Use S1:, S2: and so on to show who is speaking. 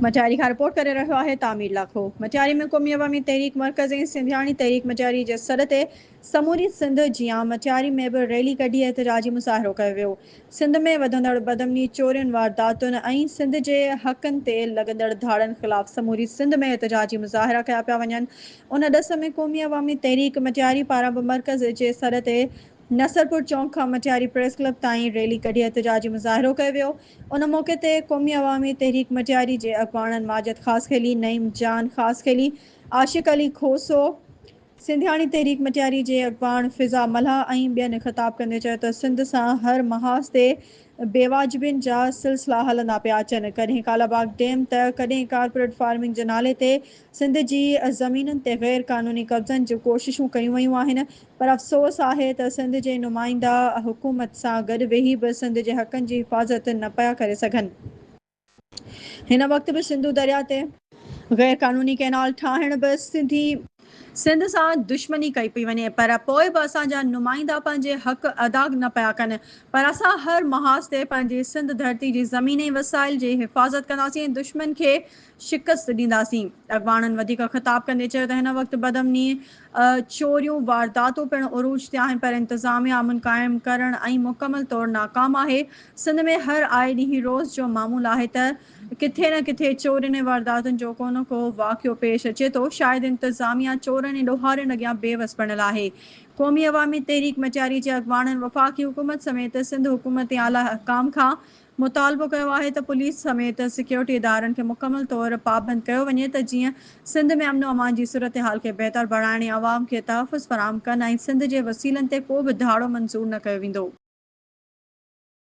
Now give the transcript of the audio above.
S1: مٽياري کان رپورٽ ڪري رهيو آهي تعمير لاکو. مٽياري ۾ قومي عوامي تحريڪ مرڪز ۽ سنڌياڻي تحريڪ مٽياري جي سڏ تي سموري سنڌ جيان مٽياري ۾ به ريلي ڪڍي احتجاجي مظاهرو ڪيو ويو. سنڌ ۾ وڌندڙ بدامني، چورين، وارداتن ۽ سنڌ جي حقن تي لڳندڙ ڌاڙن خلاف سموري سنڌ ۾ احتجاجي مظاهرا ڪيا پيا وڃن. ان ڏس ۾ قومي عوامي تحريڪ مٽياري پاران به مرڪز جي سڏ تي نصرپور چونڪ کان مٽياري پريس ڪلب تائين ريلي ڪڍي احتجاجي مظاهرو ڪيو ويو. ان موقعي تي قومي عوامي تحريڪ مٽياري جي اڳواڻن ماجد خاصخيلي، نعيم جان خاصخيلي، عاشق علي کوسو، سنڌياڻي تحريڪ مٽياري جي اڳواڻ فضا ملاح ۽ ٻين خطاب ڪندي چيو ته سنڌ سان هر محاذ تي بيواجبين جا سلسلا هلندا پيا اچن، ڪڏهن ڪالاباغ ڊيم ته ڪڏهن ڪارپوريٽ فارمنگ جي نالي تي سنڌ جي زمينن تي غير قانوني قبضن جون ڪوششون ڪيون ويون آهن پر افسوس آهي ته سنڌ جي نمائندا حڪومت سان گڏ ويهي به سنڌ جي حقن جي حفاظت نه پيا ڪري سگهن. هن وقت به سنڌو درياء تي غير قانوني ڪئنال ٺاهڻ به سنڌي سنڌ سان دشمني ڪئي پئي وڃي پر پوء به اسان جا نمائندا پنهنجي حق ادا نه پيا ڪن پر اسان هر محاذ تي پنهنجي سنڌ ڌرتي جي زمين ۽ وسائل جي حفاظت ڪنداسين ۽ دشمن کي شڪست ڏينداسين. اڳواڻن وڌيڪ خطاب ڪندي چيو ته هن وقت بدامني، چوريون، وارداتون پڻ عروج تي آهن پر انتظاميا امن قائم ڪرڻ ۽ مڪمل طور ناڪام آهي، سنڌ ۾ هر آئي ڏينهن روز جو معمول آهي ته ڪٿي نه ڪٿي چورين ۽ وارداتن جو ڪو نه ڪو واقعو پيش اچي ٿو، شايد انتظاميا چورن ۽ ڏوهارين اڳيان بيوس بڻيل آهي. قومي عوامي تحريڪ مٽياري جي اڳواڻن وفاقي حڪومت سميت سنڌ حڪومت ۽ اعليٰ حڪام کان مطالبو ڪيو آهي ته پوليس سميت سيڪيورٽي ادارن کي مڪمل طور پابند ڪيو وڃي ته جيئن سنڌ ۾ امن و امان جي صورتحال کي بهتر بڻائڻ ۽ عوام کي تحفظ فراهم ڪن ۽ سنڌ جي وسيلن تي ڪو به ڌاڙو منظور نه ڪيو ويندو.